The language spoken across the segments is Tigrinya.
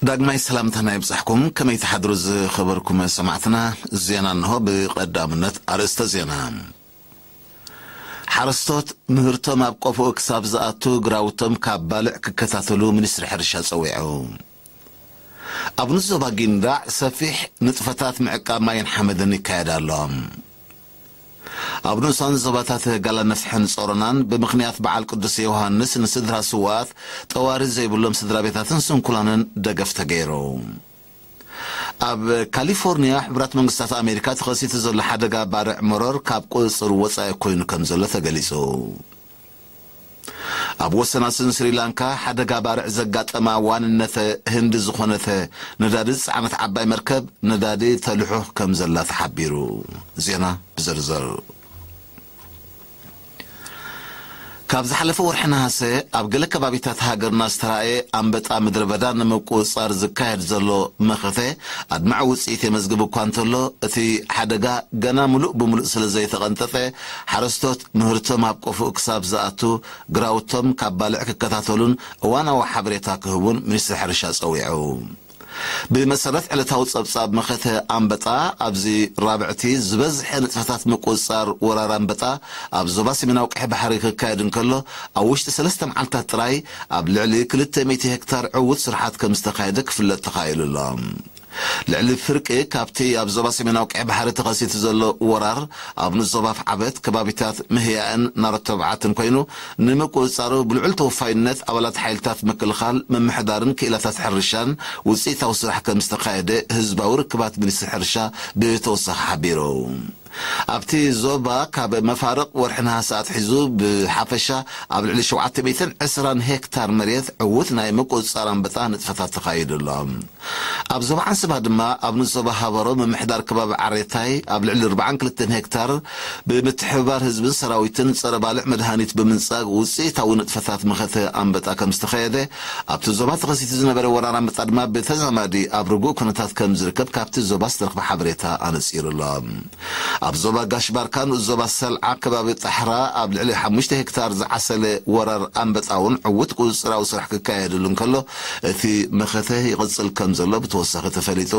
ዳግማይ ሰላምታና ይብጻሕኩም። ከመይ ትሓድሩ ዝኸበርኩም ሰማዕትና? ዜና እንሆ። ብቐዳምነት ኣርእስተ ዜና። ሓረስቶት ምህርቶም ኣብ ቆፎኡ ክሳብ ዝኣቱ ግራውቶም ካብ ባልዕ ክከታተሉ ሚኒስትሪ ሕርሻ ጸዊዑ። ኣብ ንዞባ ጊንዳዕ ሰፊሕ ንጥፈታት ምዕቃብ ማይን ሓመድን ይካየድ ኣሎ። ኣብ ንኡሳን ዞባታት ጋላ ነፍሕን ጾሮናን ብምኽንያት በዓል ቅዱስ ዮሃንስ ንስድራ ስውኣት ጠዋሪ ዘይብሎም ስድራ ቤታትን ስንኩላንን ደገፍ ተገይሩ። ኣብ ካሊፎርኒያ ሕቡራት መንግስታት ኣሜሪካ ተኸሲቱ ዘሎ ሓደጋ ባርዕ መሮር ካብ ቁጽጽር ወጻኢ ኮይኑ ከም ዘሎ ተገሊጹ። ኣብ ወሰናስን ስሪላንካ ሓደጋ ባርዕ ዘጋጠማ ዋንነተ ህንዲ ዝኾነተ ነዳዲ ዝጸዓነት ዓባይ መርከብ ነዳዲ ተልሖ ከም ዘላ ተሓቢሩ። ዜና ብዝርዝር። ካብ ዝሓለፈ ወርሒ ነሃሰ ኣብ ገለ ከባቢታት ሃገርና ዝተራእየ ኣንበጣ ምድረ በዳ ንምቁጽጻር ዝካየድ ዘሎ መኸተ ኣድማዒ ውጽኢት የመዝግብ እኳ እንተሎ፣ እቲ ሓደጋ ገና ምሉእ ብምሉእ ስለ ዘይተቐንጠጠ፣ ሓረስቶት ምህርቶም ኣብ ቆፎኡ ክሳብ ዝኣቱ ግራውቶም ካብ ባልዕ ክከታተሉን እዋናዊ ሓበሬታ ክህቡን ሚኒስትሪ ሕርሻ ጸዊዑ። ብመሰረት ዕለታዊ ጸብጻብ መኸተ ኣንበጣ፣ ኣብዚ ራብዕቲ ዝበዝሐ ንጥፈታት ምቁጽጻር ወራር ኣንበጣ ኣብ ዞባ ሰሜናዊ ቀይሕ ባሕሪ ክካየድ እንከሎ፣ ኣብ ውሽጢ ሰለስተ መዓልታት ጥራይ ኣብ ልዕሊ ክልተ ሚእቲ ሄክታር ዕዉት ስርሓት ከም ዝተኻየደ ክፍለጥ ተኻኢሉ ኣሎ። ልዕሊ ፍርቂ ካብቲ ኣብ ዞባ ሰሜናዊ ቀይሕ ባሕሪ ተኸሲቱ ዘሎ ወራር ኣብ ንኡስ ዞባ ኣፍዓበት ከባቢታት ምህያእን ናሮት ተባዓትን ኮይኑ፣ ንምቁጽጻሩ ብልዑል ተወፋይነት ኣባላት ሓይልታት ምክልኻል፣ ምምሕዳርን ክኢላታት ሕርሻን ውጽኢታዊ ስራሕ ከም ዝተኻየደ ህዝባዊ ርክባት ሚኒስትሪ ሕርሻ ብተወሳኺ ሓቢሩ። ኣብቲ ዞባ ካብ መፋርቕ ወርሒ ነሃሰ ኣትሒዙ ብሓፈሻ ኣብ ልዕሊ ሸውዓተ ሚእትን ዕስራን ሄክታር መሬት ዕዉት ናይ ምቁጽጻር ኣንበጣ ንጥፈታት ተኻይዱ ኣሎ። ኣብ ዞባ ዓንሰባ ድማ ኣብ ንኡስ ዞባ ሃበሮ ምምሕዳር ከባቢ ዓሬታይ ኣብ ልዕሊ ኣርባዓን ክልተን ሄክታር ብምትሕብባር ህዝብን ሰራዊትን ጸረ ባልዕ መድሃኒት ብምንጻግ ውጽኢታዊ ንጥፈታት መኸተ ኣንበጣ ከም ዝተኻየደ፣ ኣብቲ ዞባ ተኸሲቱ ዝነበረ ወራር ኣንበጣ ድማ ብተዛማዲ ኣብ ርጉእ ኩነታት ከም ዝርከብ ካብቲ ዞባ ዝተረኽበ ሓበሬታ ኣነጺሩ ኣሎ። ኣብ ዞባ ጋሽ ባርካ ንኡስ ዞባ ሰልዓ ከባቢ ጣሕራ ኣብ ልዕሊ ሓሙሽተ ሄክታር ዝዓሰለ ወራር ኣንበጣ እውን ዕዉት ቁጽጽራዊ ስራሕ ክካየደሉ እንከሎ፣ እቲ መኸተ ይቕጽል ከም ዘሎ ብተወሳኺ ተፈሊጡ።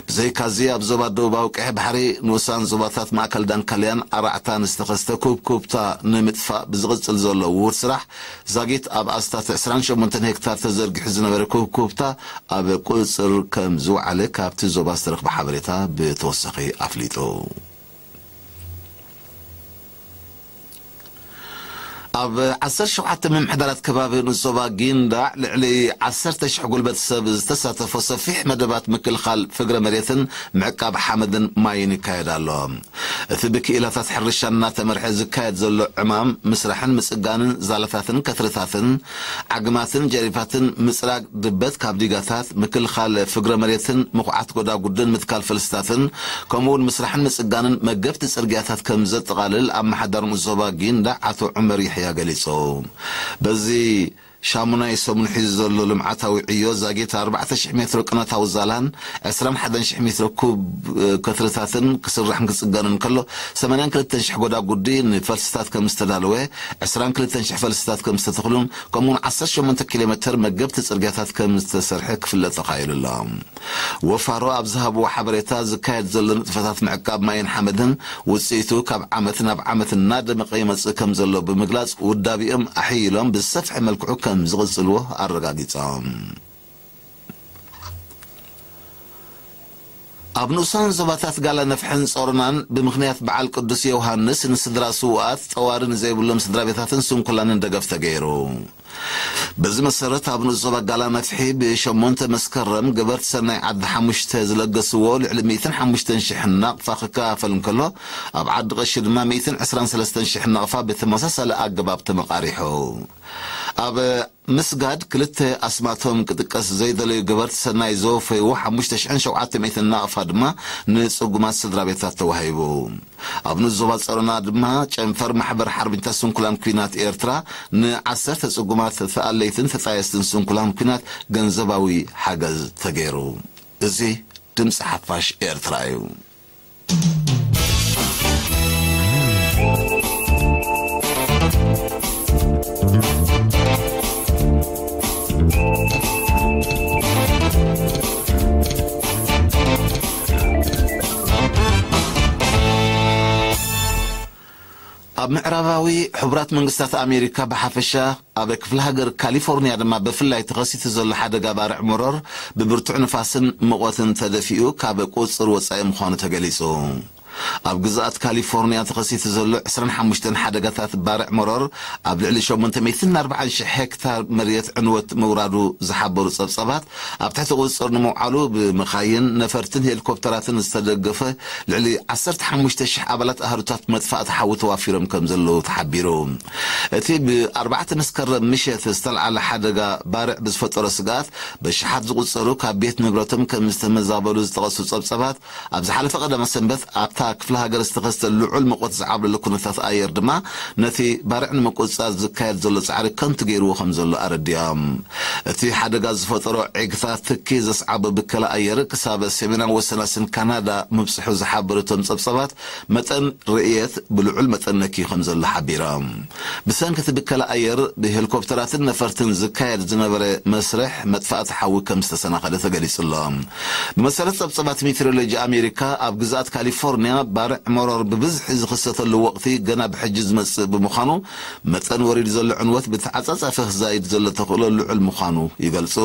ብዘይካዚ ኣብ ዞባ ደቡባዊ ቀይሕ ባሕሪ ንኡሳን ዞባታት ማእከል ዳንካልያን ኣራዕታን ዝተኸስተ ኩብኩብታ ንምጥፋእ ብዝቕጽል ዘሎ ውሁድ ስራሕ ዛጊት ኣብ ኣስታት ዕስራን ሸሞንተን ሄክታር ተዘርጊሑ ዝነበረ ኩብኩብታ ኣብ ቁጽጽር ከም ዝወዓለ ካብቲ ዞባ ዝተረኽበ ሓበሬታ ብተወሳኺ ኣፍሊጡ። ኣብ ዓሰርተ ሸውዓተ ምምሕዳራት ከባቢ ንኡስ ዞባ ጊንዳዕ ልዕሊ ዓሰርተ ሽሕ ጉልበት ሰብ ዝተሳተፎ ሰፊሕ መደባት ምክልኻል ፍግረ መሬትን ምዕቃብ ሓመድን ማይን ይካየድ ኣሎ። እቲ ብክኢላታት ሕርሻ እናተመርሐ ዝካየድ ዘሎ ዕማም ምስራሕን ምጽጋንን ዛላታትን ከትርታትን ዓግማትን ጀሪፋትን ምጽራግ ድበት ካብ ዲጋታት፣ ምክልኻል ፍግረ መሬትን ምኹዓት ጎዳጉድን ምትካል ፈልስታትን፣ ከምኡ እውን ምስራሕን ምጽጋንን መገብቲ ጽርግያታት ከም ዘጠቓልል ኣመሓዳሪ ንኡስ ዞባ ጊንዳዕ ኣቶ ዑመር ይሕያ ገሊጹ። በዚ ሻሙናይ ሰሙን ሒዙ ዘሎ ልምዓታዊ ዕዮ ዛጊት ኣርባዕተ ሽሕ ሜትሮ ቅነታዊ ዛላን ዕስራን ሓደን ሽሕ ሜትሮ ኩብ ከትርታትን ክስራሕን ክጽገንን ከሎ፣ ሰማንያን ክልተን ሽሕ ጎዳጉዲ ንፈልስታት ከም ዝተዳለወ፣ ዕስራን ክልተን ሽሕ ፈልስታት ከም ዝተተኽሉን ከምኡውን ዓሰርተ ሸሞንተ ኪሎ ሜትር መገብቲ ጽርግያታት ከም ዝተሰርሐ ክፍለጥ ተኻኢሉ ኣሎ። ወፋሮ ኣብ ዝሃብዎ ሓበሬታ፣ ዝካየድ ዘሎ ንጥፈታት ምዕቃብ ማይን ሓመድን ውጽኢቱ ካብ ዓመት ናብ ዓመት እናደመቐ ይመጽእ ከም ዘሎ ብምግላጽ፣ ውዳቢኦም ኣሕይሎም ብዝሰፍሐ መልክዑ ከም ዝቕጽልዎ ኣረጋጊጾም። ኣብ ንኡሳን ዞባታት ጋላ ነፍሕን ጾሮናን ብምኽንያት በዓል ቅዱስ ዮሃንስ ንስድራ ስውኣት ጠዋሪ ንዘይብሎም ስድራ ቤታትን ስንኩላንን ደገፍ ተገይሩ። በዚ መሰረት ኣብ ንኡስ ዞባ ጋላ ነፍሒ ብሸሞንተ መስከረም ገበርቲ ሰናይ ዓዲ ሓሙሽተ ዝለገስዎ ልዕሊ ሚእትን ሓሙሽተን ሽሕ ናቕፋ ክከፋፈል እንከሎ፣ ኣብ ዓዲ ቀሺ ድማ ሚእትን ዕስራን ሰለስተን ሽሕ ናቕፋ ብተመሳሳሊ ኣገባብ ተመቓሪሑ። ኣብ ምስጋድ ክልተ ኣስማቶም ክጥቀስ ዘይደለዩ ገበርቲ ሰናይ ዘወፈይዎ ሓሙሽተ ሽሕን ሸውዓተ ሚእትን ናቕፋ ድማ ንጽጉማት ስድራ ቤታት ተዋሂቡ። ኣብ ንኡስ ዞባ ጸሮና ድማ ጨንፈር ማሕበር ሓርበኛታት ስንኩላን ኲናት ኤርትራ ንዓሰርተ ጽጉማት ተኣለይትን ተጣየስትን ስንኩላን ኲናት ገንዘባዊ ሓገዝ ተገይሩ። እዚ ድምጺ ሓፋሽ ኤርትራ እዩ። ምዕራባዊ ሕቡራት መንግስታት ኣሜሪካ ብሓፈሻ፣ ኣብ ክፍለ ሃገር ካሊፎርኒያ ድማ ብፍላይ ተኸሲቱ ዘሎ ሓደጋ ባርዕ መሮር ብብርቱዕ ንፋስን ሙቐትን ተደፊኡ ካብ ቁጽር ወጻኢ ምዃኑ ተገሊጹ። ኣብ ግዝኣት ካሊፎርኒያ ተኸሲቱ ዘሎ ዕስራን ሓሙሽተን ሓደጋታት ባርዕ መሮር ኣብ ልዕሊ ሸሞንተ ሚእትን ኣርባዓን ሽሕ ሄክታር መሬት ዕንወት ምውራዱ ዝሓበሩ ጸብጸባት፣ ኣብ ትሕቲ ቁጽር ንምውዓሉ ብመኻይን፣ ነፈርትን ሄሊኮፕተራትን ዝተደገፈ ልዕሊ ዓሰርተ ሓሙሽተ ሽሕ ኣባላት ኣህዱታት መጥፋእቲ ሓዊ ተዋፊሮም ከም ዘለዉ ተሓቢሩ። እቲ ብ ኣርባዕተ መስከረም ምሸት ዝተልዓለ ሓደጋ ባርዕ ብዝፈጠሮ ስግኣት፣ በሽሓት ዝቑጸሩ ካብ ቤት ንብረቶም ከም ዝተመዛበሉ ዝጠቐሱ ጸብጸባት፣ ኣብ ዝሓለፈ ቀዳመ ሰንበት ኣብታ ክፍለ ሃገር ዝተኸስተ ልዑል ሙቐት ዝዓብለሉ ኩነታት ኣየር ድማ፣ ነቲ ባርዕ ንምቁጽጻር ዝካየድ ዘሎ ጻዕሪ ከንቱ ገይርዎ ከም ዘሎ ኣረዲኦም። እቲ ሓደጋ ዝፈጠሮ ዕግታት ትኪ ዘስዓበ ብከላ ኣየር ክሳብ ሰሜናዊ ወሰናስን ካናዳ ምብጽሑ ዝሓበሩ እቶም ጸብጸባት፣ መጠን ርእየት ብልዑል መጠን ነኪ ከም ዘሎ ሓቢሮም። ብሰንኪ እቲ ብከላ ኣየር ብሄሊኮፕተራትን ነፈርትን ዝካየድ ዝነበረ መስርሕ መጥፋእቲ ሓዊ ከም ዝተሰናኸለ ተገሊጹ ኣሎ። ብመሰረት ጸብጸባት ሜትሮሎጂ ኣሜሪካ፣ ኣብ ግዝኣት ካሊፎርኒያ ባርዕ መሮር ብብዝሒ ዝኽሰተሉ ወቕቲ ገና ብሕጂ ዝመጽእ ብምዃኑ፣ መጠን ወሪዱ ዘሎ ዕንወት ብተዓጻጻፊ ክዛይድ ዘሎ ተኽእሎ ልዑል ምዃኑ ይገልጹ።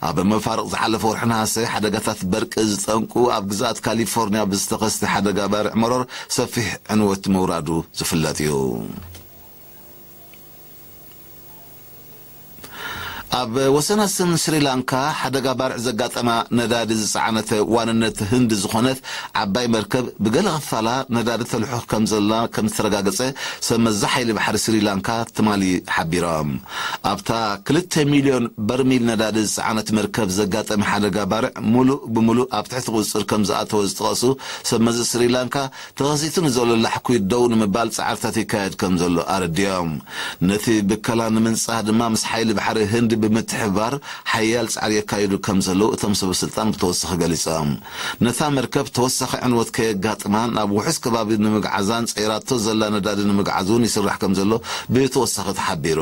ኣብ መፋርቕ ዝሓለፈ ወርሒ ነሃሰ፣ ሓደጋታት በርቂ ዝጠንቁ ኣብ ግዝኣት ካሊፎርኒያ ብዝተኸስተ ሓደጋ ባርዕ መሮር ሰፊሕ ዕንወት ምውራዱ ዝፍለጥ እዩ። ኣብ ወሰናስን ስሪላንካ ሓደጋ ባርዕ ዘጋጠማ ነዳዲ ዝጸዓነተ ዋንነት ህንዲ ዝኾነት ዓባይ መርከብ ብገለ ክፋላ ነዳዲ ተልሑኽ ከም ዘላ ከም ዝተረጋገጸ ሰብ መዚ ሓይሊ ባሕሪ ስሪላንካ ትማሊ ሓቢሮም። ኣብታ ክልተ ሚልዮን በርሚል ነዳዲ ዝጸዓነት መርከብ ዘጋጠመ ሓደጋ ባርዕ ሙሉእ ብሙሉእ ኣብ ትሕቲ ቁጽጽር ከም ዝኣተወ ዝጠቐሱ ሰብ መዚ ስሪላንካ፣ ተኸሲቱ ንዘሎ ላሕኩ ደው ንምባል ጻዕርታት ይካየድ ከም ዘሎ ኣረዲኦም። ነቲ ብከላ ንምንጻህ ድማ ምስ ሓይሊ ባሕሪ ህንዲ ብምትሕብባር ሓያል ጻዕሪ የካይዱ ከም ዘለዉ እቶም ሰበ ስልጣን ብተወሳኺ ገሊጾም። ነታ መርከብ ተወሳኺ ዕንወት ከየጋጥማ ናብ ውሑስ ከባቢ ንምግዓዛን ጸይራቶ ዘላ ነዳዲ ንምግዓዝ እውን ይስራሕ ከም ዘሎ ብተወሳኺ ተሓቢሩ።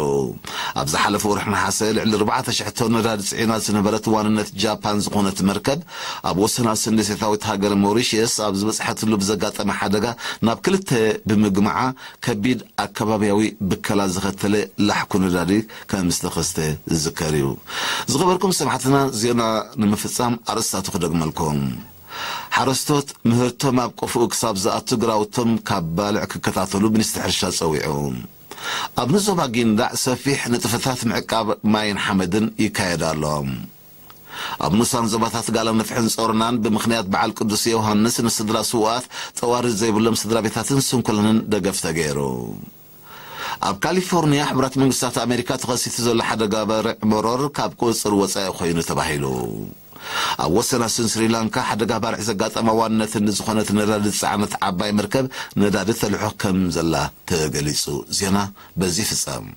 ኣብ ዝሓለፈ ወርሒ ነሓሰ ልዕሊ ኣርባዕተ ሽሕ ቶን ነዳዲ ጽዒና ዝነበረት ዋንነት ጃፓን ዝኾነት መርከብ ኣብ ወሰናስን ደሴታዊት ሃገር ሞሪሽየስ ኣብ ዝበጽሐትሉ ብዘጋጠመ ሓደጋ ናብ ክልተ ብምግማዓ ከቢድ ኣከባብያዊ ብከላ ዘኸተለ ላሕኩ ነዳዲ ከም ዝተኸስተ ዝዝከር እዩ። ዝኸበርኩም ሰማዕትና፣ ዜና ንምፍጻም ኣርእስታቱ ክደግመልኩም። ሓረስቶት ምህርቶም ኣብ ቆፍኡ ክሳብ ዝኣቱ ግራውቶም ካብ ባልዕ ክከታተሉ ሚኒስትሪ ሕርሻ ጸዊዑ። ኣብ ንዞባ ጊንዳዕ ሰፊሕ ንጥፈታት ምዕቃብ ማይን ሓመድን ይካየድ ኣሎ። ኣብ ንኡሳን ዞባታት ጋላ ንፍሕን ጾርናን ብምኽንያት በዓል ቅዱስ ዮሃንስ ንስድራ ስውኣት ጠዋሪ ዘይብሎም ስድራ ቤታትን ስንኩላንን ደገፍ ተገይሩ። ኣብ ካሊፎርኒያ ሕቡራት መንግስታት ኣሜሪካ ተኸሲቱ ዘሎ ሓደጋ ባርዕ መሮር ካብ ቁጽጽር ወጻኢ ኮይኑ ተባሂሉ። ኣብ ወሰናስን ስሪላንካ ሓደጋ ባርዕ ዘጋጠመ ዋንነት ህንዲ ዝኾነት ነዳዲ ዝጸዓነት ዓባይ መርከብ ነዳዲ ተልሖ ከም ዘላ ተገሊጹ። ዜና በዚ ፍጸም።